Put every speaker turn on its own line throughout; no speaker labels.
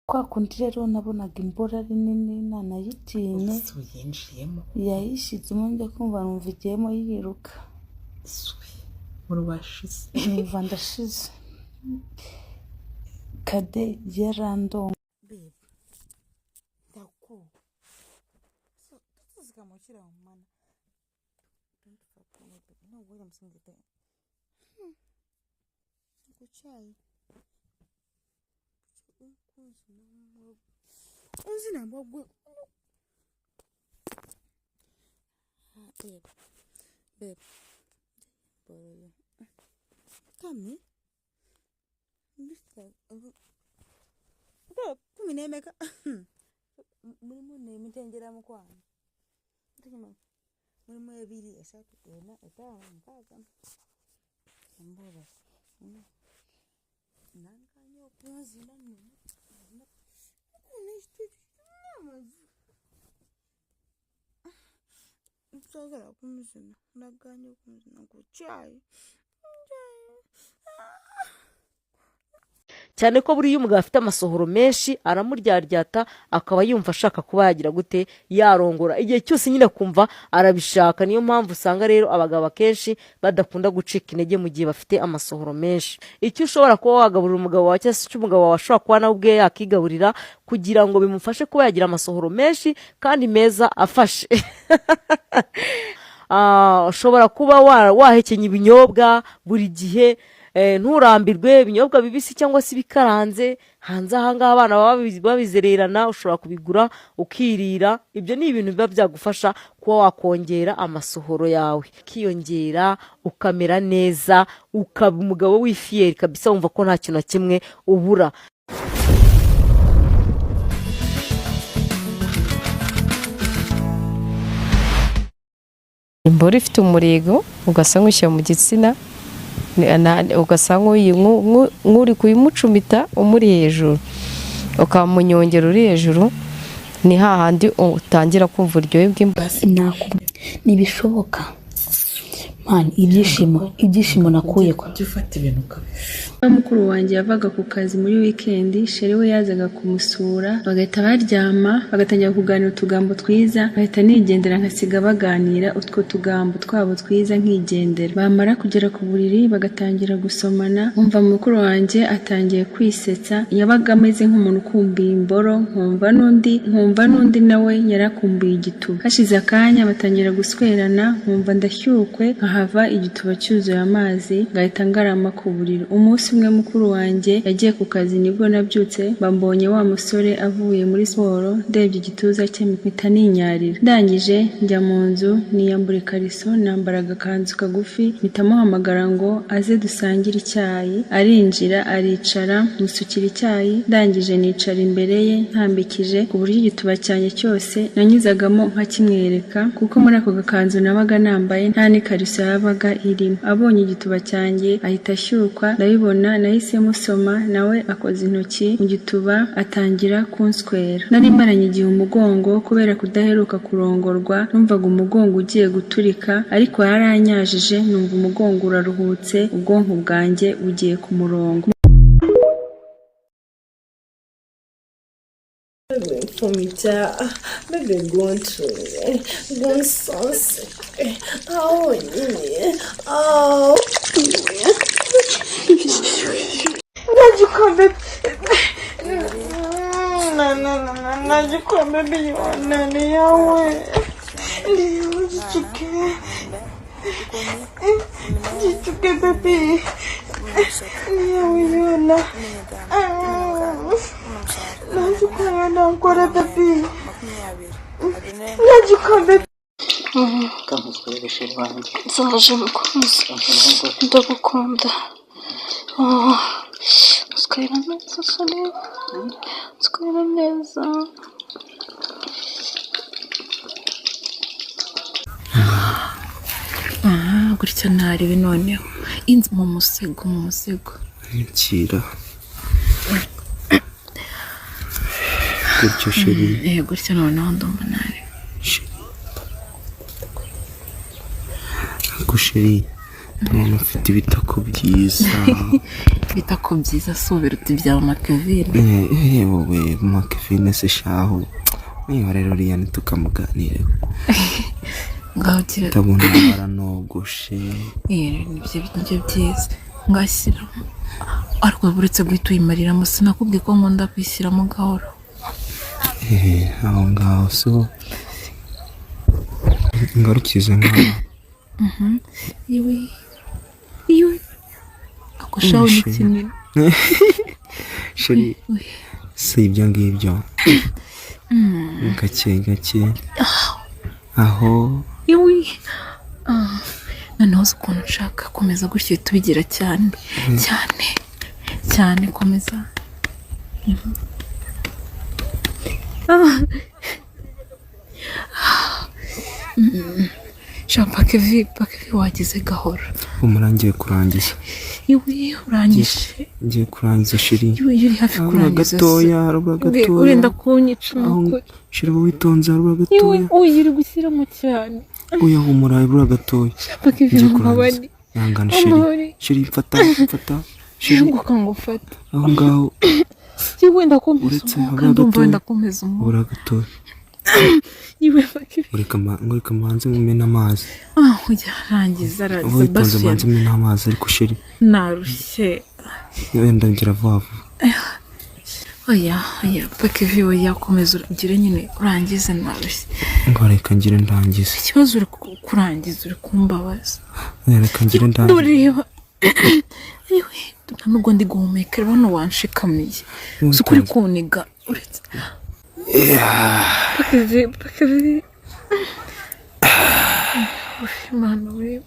Kwa kundi rero nabonaga imboro ari nini nanayitinye.
Ese yinjiyemo?
Yayishyizemo, njya kumva numva igiyemo yiruka.
Swe muri washize.
Numva ndashize kade yarandongo.
Babe, ndakuba. Tuzikamukira mu mana. Don't fuck me, babe. No, wait, I'm saying the Kuchayi. Unzina mbwa. Babe. Babe. Boro. Kami. 14 mulimu nemitengera mukwano, mulimu 2, 3, 4, 5, 6. Embora nanganya okunzina nno saagala kumuzina, naganya okunzina ku kyayi.
Cyane ko buriya umugabo afite amasohoro menshi aramuryaryata, akaba yumva ashaka kuba yagira gute, yarongora igihe cyose nyine, akumva arabishaka. Niyo mpamvu usanga rero abagabo akenshi badakunda gucika intege mu gihe bafite amasohoro menshi. Icyo ushobora kuba wagaburira umugabo wawe, cyangwa se icyo umugabo wawe ashobora kuba nawe ubwe yakigaburira kugira ngo bimufashe kuba yagira amasohoro menshi kandi meza afashe: ushobora kuba wahekenya ibinyobwa buri gihe, nturambirwe, ibinyobwa bibisi cyangwa se ibikaranze. Hanze ahangaha abana baba babizererana, ushobora kubigura ukirira. Ibyo ni ibintu biba byagufasha kuba wakongera amasohoro yawe, ukiyongera, ukamera neza, ukaba umugabo w'ifiyeri kabisa, wumva ko nta kintu na kimwe ubura.
Imboro ifite umurego, ugasa nk'ushyira mu gitsina, ugasa nk'uri kuyimucumita umuri hejuru, ukamunyongera uri hejuru, ni hahandi utangira kumva ururyohe bw'imboro.
Ntibishoboka man, ibyishimo nakuye ko
Ujya ufata ibintu ukabifata.
Mukuru wanjye yavaga ku kazi muri wikendi, chéri we yazaga kumusura, bagahita baryama, bagatangira kuganira utugambo twiza, bagahita nigendera nkasiga baganira utwo tugambo twabo twiza, nkigendera. Bamara kugera ku buriri bagatangira gusomana, nkumva mukuru wanjye atangiye kwisetsa. Yabaga ameze nk'umuntu ukumbuye imboro, nkumva n'undi nawe yarakumbuye igituba. Hashize akanya batangira guswerana, nkumva ndashyukwe, nkahava igituba cyuzuye amazi, ngahita ngarama ku buriri. Umunsi umwe mukuru wanjye yagiye ku kazi, nibwo nabyutse mbambonye wa musore avuye muri siporo, ndebye igituza cye mpita ninyarira. Ndangije njya mu nzu, niyambura ikariso, nambara agakanzu kagufi, mpita muhamagara ngo aze dusangire icyayi. Arinjira, aricara, musukira icyayi, ndangije nicara imbere ye ntambikije, ku buryo igituba cyanjye cyose nanyuzagamo nkakimwereka, kuko muri ako gakanzu nabaga nambaye nta n'ikariso yabaga irimo. Abonye igituba cyanjye ahita ashyukwa, ndabibona. Nahise musoma, nawe akoza intoki mu gituba atangira kunswera. Nari maranye igihe umugongo kubera kudaheruka kurongorwa, numvaga umugongo ugiye guturika, ariko yaranyajije numva umugongo uraruhutse, ubwonko bwanjye bugiye ku murongo.
Mfumita, bebe, guntumye, gunsonse aho honyine aho nagikombe nagikombe biyonani yawe gicuke gicuke bebe yawe yona nagikombe nakora bebe nagikombe.
Kamukorere, chéri wanjye.
Nzaje mukunzi, ndagukunda. Oh, uswera neza chéri, uswera neza.
Aha gutya ntarebe noneho inzu mu musego, mu musego.
Kira gutyo, chéri.
Gutya noneho ndumva ntarebe.
Ariko chéri, ndabona ufite ibitako byiza.
Bitako byiza si ubiruta ibya mama Kevin.
Wowe mama Kevin se shahu, niba rero uriya ntitukamuganireho.
Ngaho gira.
Ndabona baranogoshe.
Nibyo byiza, ngashyiramo, ariko uretse guhita uyimariramo, sinakubwiye ko nkunda kwishyiramo gahoro?
Aho ngaho so ngarukize nkaho.
Iwe iwe, ako shaho ni kinini.
Chéri, si ibyo ngibyo, gake gake aho.
Iwe, noneho uzi ukuntu nshaka, komeza gutyo uhita ubigira cyane cyane cyane, komeza. Sha Pakevi, Pakevi, wagize gahoro.
Humura, ngiye kurangiza.
Iwe, urangije?
Ngiye kurangiza, chéri.
Iwe, uri hafi
Harabura
kurangiza.
gatoya, harabura gatoya.
Urenda kunyica.
Aho.
Nukuri.
Chéri, wowe witonze, harabura
Iwe.
gatoya.
Uyu uri gushyiramo cyane.
Oya, humura, harabura gatoya.
Pakevi.
Ngiye kurangiza.
Mubabari.
Ihangane, chéri.
Mubabari.
Chéri, mfata, mfata, chéri.
Nguka ngufate.
Aho ngaho.
Iwe, ndakomeza
Uretse
umwuka.
habura
Ndumva
gatoya.
wenda komeza umwuka.
Harabura gatoya.
Iwe, Pakevi.
Ngureka manze mumena amazi.
Ujya arangiza, arangiza.
Uba witonze.
Basi.
Manze mumena amazi, ariko chéri,
Narushye.
wenda ngira vuba vuba.
Oya, oya, Pakevi, oya, komeza ugire nyine urangize, narushye.
Ngo reka ngire ndangize.
Ikibazo uri kurangiza uri kumbabaza.
Oya, reka ngire ndangize.
Ndureba iwe, nta nubwo ndi guhumeka, rero hano wanshikamiye, si ukuri kuniga uretse Pakevi, Pakevi. Imana we,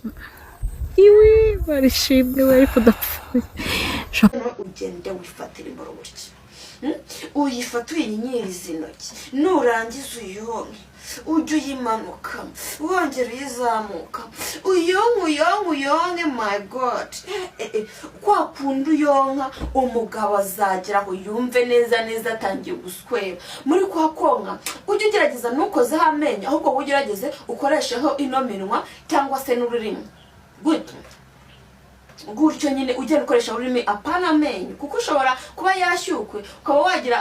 iwe barishimwe we, ariko udapfuye.
Ugende wifatire imboro gutya. Uyifate uyinyinyirize intoki, nurangiza uyonke, ujye uyimanuka wongera uyizamuka, uyonke, uyonke, uyonke. My God. Kwa kundi uyonka, umugabo azagera aho yumve neza neza atangiye guswera. Muri kwa konka ujye ugerageza ntukozeho amenyo, ahubwo wowe ugerageze ukoresheho ino minwa cyangwa se n'ururimi gutya gutyo nyine, ugenda ukoresha ururimi, apana amenyo, kuko ushobora kuba yashyukwe ukaba wagira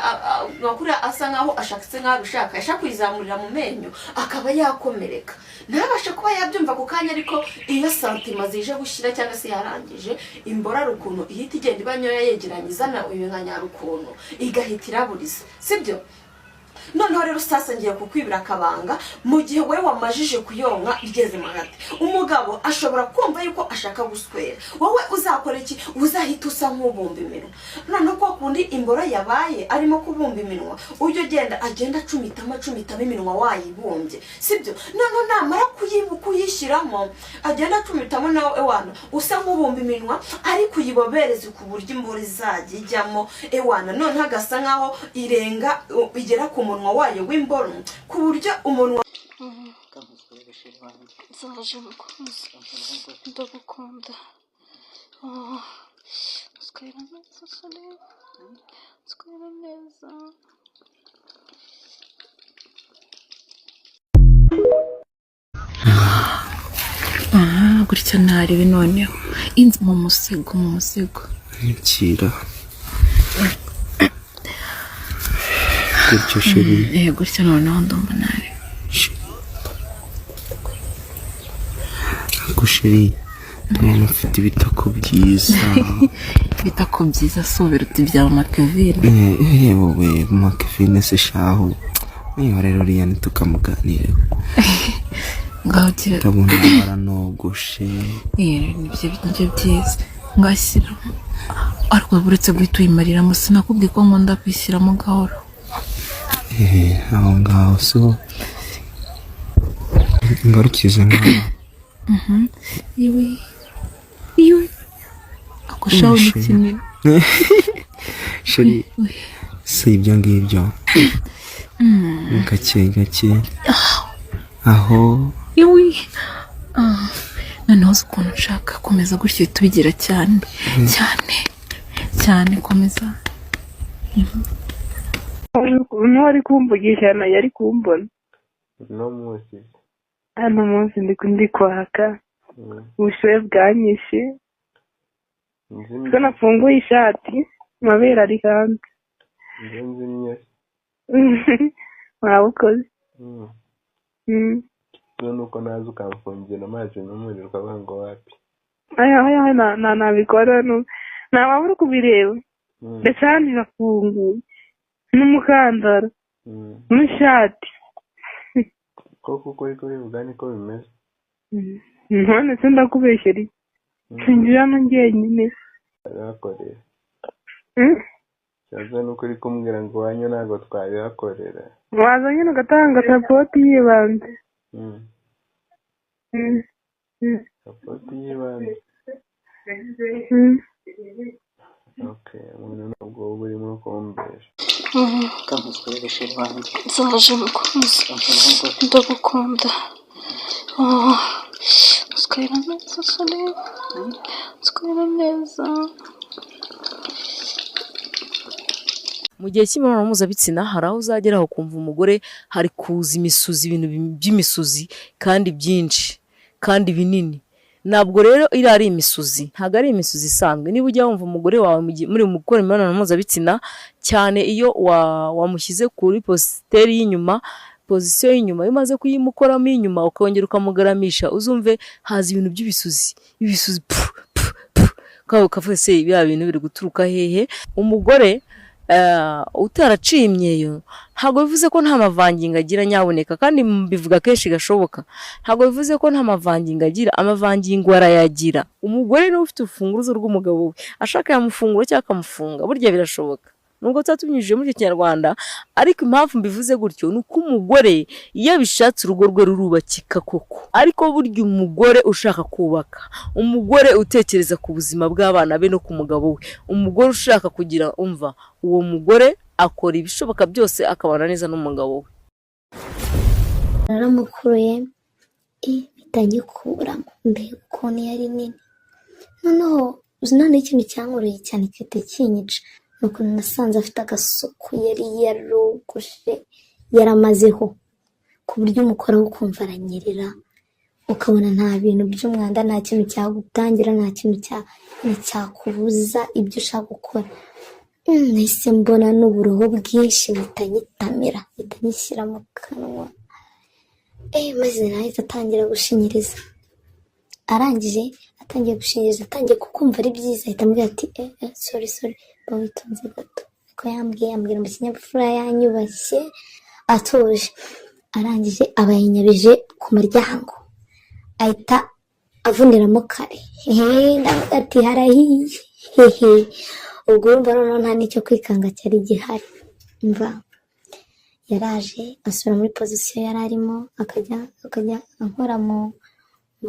nka kuriya asa nkaho ashakitse, nkaho abishaka, ashaka kuyizamurira mu menyo, akaba yakomereka, ntabashe kuba yabyumva ako kanya. Ariko iyo santima zije gushyira cyangwa se yarangije, imboro hari ukuntu ihita igenda iba nyoya, yegeranye, izana ibinkanyari ukuntu, igahita iraburiza, sibyo? Noneho rero sasa ngiye kukwibira akabanga. Mu gihe wowe wamajije kuyonka igeze mo hagati, umugabo ashobora kumva yuko ashaka guswera. Wowe uzakora iki? Uzahita usa nk'ubumba iminwa. Noneho kwa kundi imboro yabaye arimo kubumba iminwa, ujye ugenda agenda acumitamo, acumitamo iminwa wayibumbye, sibyo? Noneho namara kuyishyiramo, agenda acumitamo, nawe ewana usa nk'ubumba iminwa, ariko uyibobereze ku buryo imboro izajya ijyamo ewana, noneho agasa nkaho irenga igera ku munwa wayo w'imboro, ku buryo umunwa
Kamukorere, chéri wanjye.
Nzaje mukunzi, ndagukunda. Oh, uswera neza chéri, uswera neza.
Gutya ntarebe noneho inzu mu musego, mu musego.
Kira gutyo, chéri.
Gutya noneho ndumva narebe.
Ariko chéri, ndabona ufite ibitako byiza.
Bitako byiza si ubiruta ibya mama Kevin.
Wowe mama Kevin se shahu, niba rero uriya ntitukamuganireho.
Ngaho gira.
Ndabona baranogoshe.
Nibyo byiza, ngashyiramo, ariko uretse guhita uyimariramo, sinakubwiye ko nkunda kwishyiramo gahoro?
Aho ngaho so ngarukize nkaho.
Iwe iwe, ako shaho ni kinini.
Chéri, si ibyo ngibyo, gake gake aho.
Iwe. Noneho uzi ukuntu nshaka, komeza gutyo uhita ubigira cyane cyane cyane, komeza.
N'uwari kumvugisha na yari kumbona.
Uno munsi?
Hano munsi ndi kwaka ubushyuhe bwanyishe.
Nzimye.
Ko nafunguye ishati, amabere ari hanze.
Nze nzimye.
Waba ukoze.
None uko naza ukamfungira amazi n'umuriro ukavuga ngo wapi?
Aya aya aya, na nabikora nta waba uri kubireba. Ndetse hano irafunguye n'umukandara n'ishati.
Koko uko uri kubivuga niko bimeze?
None se ndakubeshyera iki? Sinjira hano njyenyine.
Twabihakorera. Ikibazo ni uko uri kumbwira ngo iwanyu ntabwo twabihakorera.
Waza nyine ugatanga support y'ibanze.
Support y'ibanze. Okay, umuntu ntabwo uba urimo kumbesha.
Kamukorere chéri wanjye.
Nzaje mukunzi, ndagukunda. Oh, uswera neza chéri, uswera neza.
Mu gihe cy'imibonano mpuzabitsina hari aho uzageraho ukumva umugore hari kuza imisuzi, ibintu by'imisuzi kandi byinshi kandi binini. Ntabwo rero iriya ari imisuzi, ntabwo ari imisuzi isanzwe. Niba ujya wumva umugore wawe muri mu gukora imibonano mpuzabitsina, cyane iyo wamushyize kuri positeri y'inyuma, position y'inyuma, iyo umaze kuyimukoramo inyuma ukongera ukamugaramisha, uzumve haza ibintu by'ibisuzi, ibisuzi pu pu pu, ukavuga se biriya bintu biri guturuka hehe? Umugore utaraciye imyeyo ntabwo bivuze ko nta mavangingo agira, nyaboneka, kandi mbivuga kenshi gashoboka, ntabwo bivuze ko nta mavangingo agira, amavangingo arayagira. Umugore niwe ufite urufunguzo rw'umugabo we, ashaka yamufungura cyangwa akamufunga, burya birashoboka. Nubwo tuba tubinyujije muri icyo kinyarwanda, ariko impamvu mbivuze gutyo ni uko umugore iyo abishatse urugo rwe rurubakika koko. Ariko burya umugore ushaka kubaka, umugore utekereza ku buzima bw'abana be no ku mugabo we, umugore ushaka kugira umva, uwo mugore akora ibishoboka byose akabana neza n'umugabo we.
Naramukuruye mpita nyikuramo, mbega ukuntu yari nini. Noneho uzi noneho ikintu cyankuruye cyane gihita kinyica, ni ukuntu nasanze afite agasuku, yari yarogoshe yaramazeho, ku buryo umukoraho ukumva aranyerera, ukabona nta bintu by'umwanda, nta kintu cyagutangira, nta kintu cyakubuza ibyo ushaka gukora. Nahise mbona n'uburoho bwinshi, mpita nyitamira, mpita nyishyira mu kanwa. Maze nahise atangira gushinyiriza. Arangije atangiye gushinyiriza, atangiye kukumva ari byiza, ahita ambwira ati sorry sorry, ba witonze gato. Niko yambwiye, ambwira mu kinyabupfura, yanyubashye atuje. Arangije aba yinyabije ku muryango, ahita avuniramo kare. Hehe, ndavuga ati harahiye. Hehe, ubwo urumva noneho nta n'icyo kwikanga cyari gihari. Mva yaraje asubira muri position yari arimo, akajya ankora mu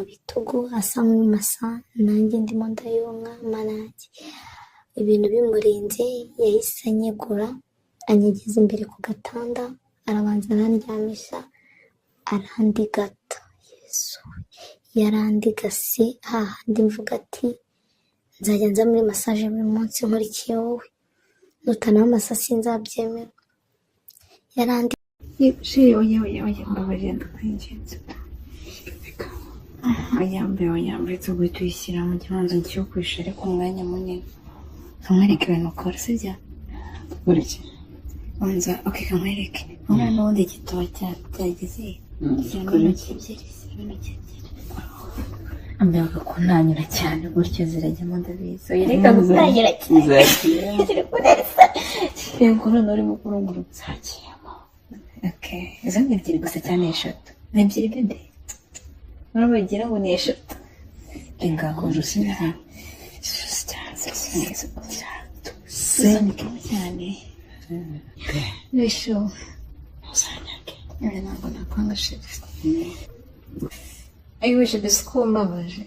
bitugu asa nk'umasa, nanjye ndimo ndayonka manage. Ibintu bimurenze yahise anyegura, anyegeza imbere ku gatanda, arabanza arandyamisha, arandigata. Yesu, yarandigase hahandi mvuga ati nzajya nza muri massage buri munsi nkurikiye wowe, nutanaho amasa sinzabyemera. Yarandi
Chéri, oya oya oya, mbabarira ndakwinginze. Oya mbe, oya, uretse guhita uyishyira mu gibanza nshyushye ariko umwanya munini. Kamwereke ibintu ukora, sibyo?
Gukora iki?
Banza, okay, kamwereke. Umwana n'ubundi igituba cyageze. Shyiramo intoki ebyiri, shyiramo intoki ebyiri. Ambe bakakunanyura cyane gutyo zirajyamo, ndabizi. Oya reka gutangira cyane. Ziri kuresa. Yego none urimo kurungurutsa. Zakiyemo. Okay, izo ni ebyiri gusa cyane eshatu. Ni ebyiri bébé. Urabagira ngo ni eshatu. Ingaho rusina. Sunikamo cyane. Bisho. Oya ntabwo nakwanga chéri. Ayiwe chéri, siko mbabaje.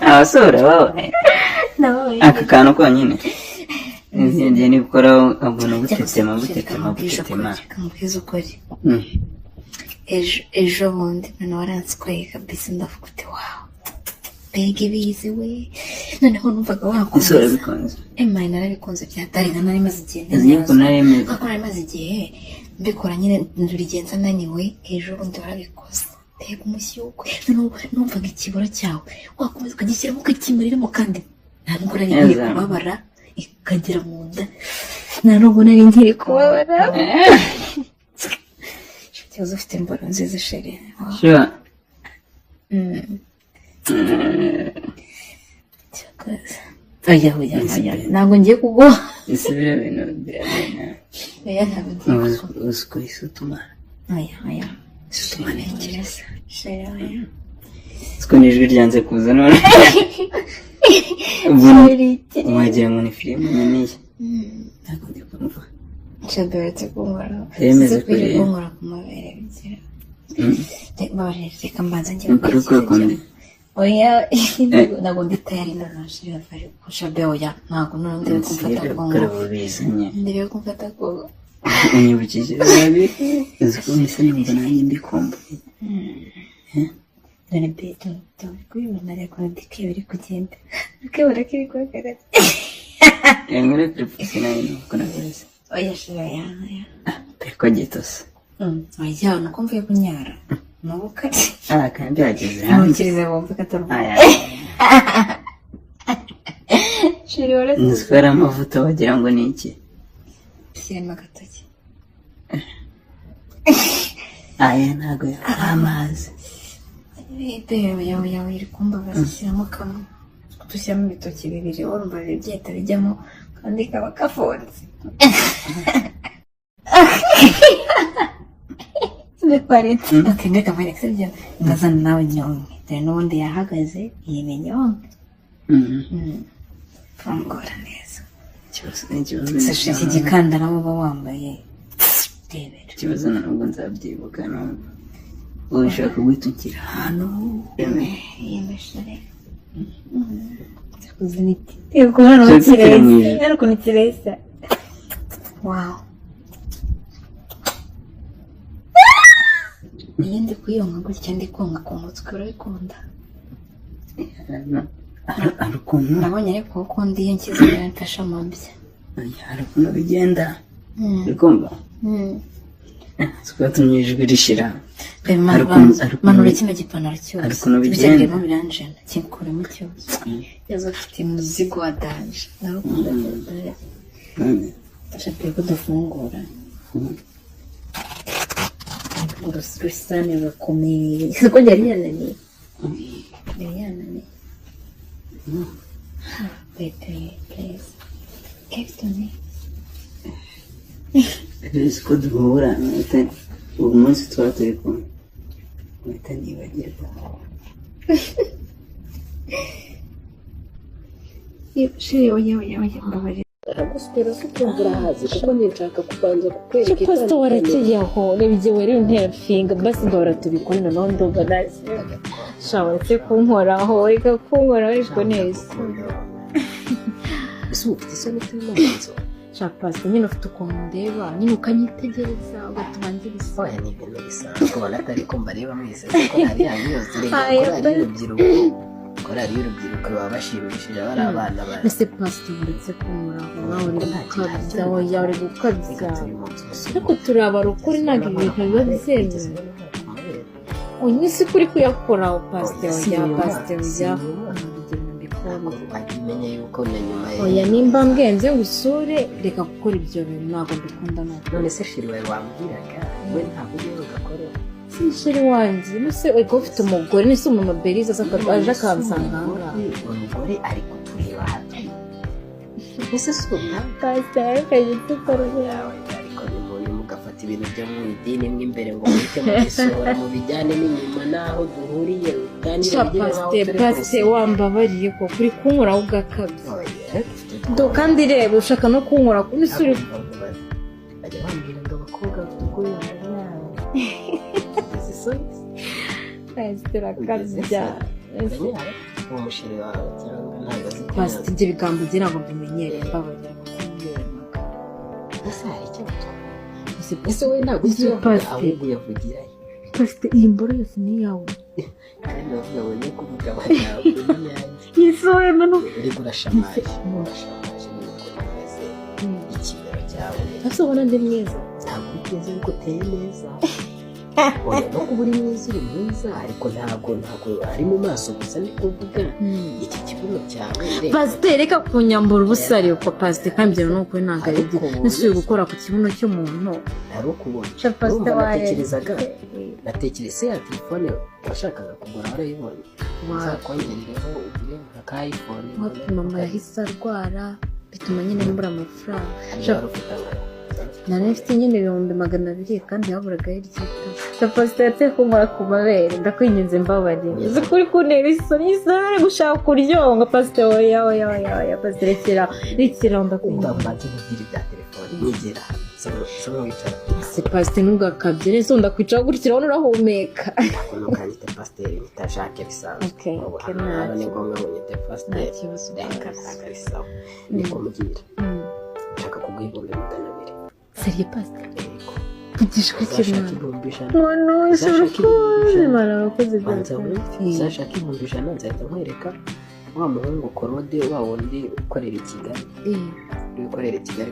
Abasore babaye.
Nababaye.
Aka kantu konyine. Ngiye nibikoraho nkabona butetema butetema butetema.
Kamubwiza ukuri. Ejo bundi none waranswaye kabisa, ndavuga uti wow, mbega ibizi we, noneho numvaga
Ese
wakomeza.
urabikunze?
Emaye narabikunze byatari nka nari maze igihe.
Uzi yuko nari meze.
Kuko nari maze igihe mbikora nyine buri gihe nza naniwe, ejo bundi warabikoze. Mbega umushyukwe, noneho numvaga ikibura cyawe wakomeza ukagishyiramo ukakimuriramo, kandi nta nubwo nari nkiri
Neza.
kubabara, ikagera mu nda, nta nubwo nari nkiri kubabara. Ikibazo ufite imboro nziza, chéri.
Sure.
Cyakoze. Oya, oya, oya, ntabwo ngiye kuguha.
Ese biriya bintu birabena?
Oya, ntabwo ngiye kuguha.
Uzi ko isutuma?
Oya, oya, sutuma ntekereza, chéri, oya.
Siko n'ijwi ryanze kuza none. Ubu
Chéri,
wagira ngo ni filime naniye. Ntabwo ndi kumva.
Shabe, uretse kunkoraho.
Yemeze
Uzi ko iri
kuriya.
kunkora ku mabere bigira. Babarira, reka mbanza njye
Ukuri
gukora
kwa kundi.
Oya, ntabwo ndi tayari noneho, chéri, bari Shabe, oya, ntabwo noneho ndebe kumfata ku
Kare
ngufu.
bizanye.
Ndebe kumfata ku
Unyibukije nabi. Uzi ko mpise numva nanjye mbikumbuye.
Dore be, dore kubibona, reka ndike biri kugenda. Ukibona ko iri guhagarara.
Inkuru kuri pusi nayo nuko nabizi.
Oya, chéri, oya, oya.
Peko gitose.
Oya, nuko mvuye kunyara. Nubu kare.
Ah, kandi byageze hanze.
Ntukirize wumve ko atari
Aya.
Chéri, waretse.
Nzi ko ari amavuta wagira ngo ni iki.
Shyiramo agatoki.
Aya ntabwo yari amazi.
Bebe, oya, oya, iri kumbabaza, shyiramo kamwe. Dushyiramo ibitoki bibiri, urumva bibiri byahita bijyamo kandi kaba kafunze. Ndekwaretse. Okay, ndeka mwereke, sibyo? Ngazana nawe nyonke. Dore n'ubundi yahagaze, iyi ni nyonke. Fungura neza.
Ikibazo
Sasha, iki gikandara uba wambaye. Rebera.
Ikibazo ntabwo nzabyibuka numva. Wowe ushaka guhita ugira ahantu.
Iyi mishore. Cyakoze niki? Yego, hano kireza. Hano ukuntu kireza. Wow. Iyo ndi kuyonka gutya, ndi konka ku mutwe, urabikunda?
Hari ukuntu
Nabonye ariko ukunda iyo nshyize imbere mfashe amabya.
Hari ukuntu bigenda. Uri kumva? Twatumye ijwi rishira. Hari ukuntu-
Manura kino gipantaro cyose.
Hari ukuntu bigenda.
Bigendemo biranjena. Kikuremo cyose. Yaza afite umuzigo wa danger. Ndagukunda cyane. Ndashaka ko dufungura. Urusane rurakomeye. Siko ryari yananiye. Yari yananiye. Baby, please. Give to me.
Uzi ko duhura uwo munsi tuba turi kumwe mpita nibagirwa.
Chéri, oya, oya, oya, mbabarira.
Araguswera se ukumva urahazi, kuko njye nshaka kubanza kukwereka.
Pastor, warakeye aho, reba igihe wari untera finga. Basi mbabara tubikore noneho, ndumva nasi sha, uretse kunkoraho, reka kunkoraho ariko neza.
Ese ubu ufite isoni turi mu nzu?
Sha pastor, nyine ufite ukuntu ndeba nyine ukanyitegereza ugatuma ngira isoni.
Oya, ni ibintu bisanzwe, ubona atari ko mbareba mwese, kuko korali yanyu yose reka
Aya,
korali y'urubyiruko, korali y'urubyiruko baba bashimishije, aba ari abana ba
Ese pastor, uretse kunkoraho, nawe uri gukabya, oya, uri gukabya, ariko turabara ukuri, ntabwo ibintu biba byemewe. Oya, ese kuri kuyakoraho, pastor? Oya pastor, oya.
Wajya yuko na nyuma ye.
Oya, nimba mbwenze ngo usure, reka gukora ibyo bintu, ntabwo mbikunda nuko.
None se chéri wawe wambwiraga we ntabwo ujya ugakoreho?
Si chéri wanjye, nuse ego ufite umugore, nise umumama Beriza aza aje akansanga aha ngaha.
Umugore ari kutureba hano, ese si ubu?
Pastor,
Yawe, ariko nimuri mugafata ibintu byo mu idini mo imbere ngo muhite mubisohora mubijyane n'inyuma n'aho duhuriye uganire
Sha
bigere nk'aho
pasite
turi ku
pasite
rusengero.
Wambabariye ko kuri kunkoraho ugakabya do, kandi reba ushaka no kunkora nise uri.
Bajya bambwira ngo abakobwa bafite ubwoya yabo. Ugeze isoni?
Pasite, urakabya.
Uwo musheri wawe cyangwa ntabwo azi ko
Pasite, ibyo bigambo ugira ntabwo mbimenyereye, mbabarira kukubwira.
Ese hari icyo batwara? Ese wowe ntabwo uzi
Ese
uyavuga
pasite.
ahubwo uyavugira he?
Pasite, iyi mboro yose ni iyawe?
Kandi bavuga ngo niyo kuvuga amagambo ni iyanjye.
Ese wowe manu.
Uriko urashamaje, urashamaje ni uko umeze, ikibero cyawe.
Ese ubona ndi mwiza?
Ntabwo uri mwiza ariko uteye neza. Oya, no kuba uri mwiza, uri mwiza, ariko ntabwo ari mu maso gusa ndi kuvuga, iki kibuno cyawe, reba.
Pasiteri, reka kunyambura ubusa. Ariko pasiteri, kandi ibyo ni ukuri, ntabwo ari byo. Nisubiye gukora ku kibuno cy'umuntu.
Ntari ukubona.
Sha, pasiteri,
Urumva,
waretse.
natekerezaga, natekereza se ya telefone washakaga kugura warayibonye? Uzakongerereho ugure nka ka iPhone.
Wapi, mama yahise arwara, bituma nyine mbura amafaranga. Sha,
Wari ufite angahe?
Nari mfite nyine 200,000 kandi haburagaho iryitatu. Pasiteri, ateye kunkora ku mabere, ndakwinginze, mbabarira. Uzi ko uri kuntera isoni, isoni, uri gushaka kuryonga. Pasiteri, oya, oya, oya, oya, pasiteri, rekera, rekera, ndakwinginze.
Mbanze nkubwire ibya telefone, nyegera, soma wicara.
Se pasiteri, ntugakabye neza, ndakwicara gutya, urabona urahumeka.
Ntukanyite pasiteri, nyita Jacques bisanzwe.
Okay,
Ubu
okay,
hano hano ni
ntacyo.
ngombwa ngo nyite pasiteri?
Nta kibazo.
Reka, ntabwo ari sawa. Niko mbwira, nshaka kuguha 200,000.
Sérieux, pasiteri? Vugisha ukuri.
Uzashaka
Mwana.
100,000.
Mwana,
Uzashaka
ushobora
100,000.
Imana, abakozi.
Banza wumve, uzashaka 100,000 nzahita nkwereka wa muhungu Korode, wa wundi ukorera i Kigali, ukorera i Kigali.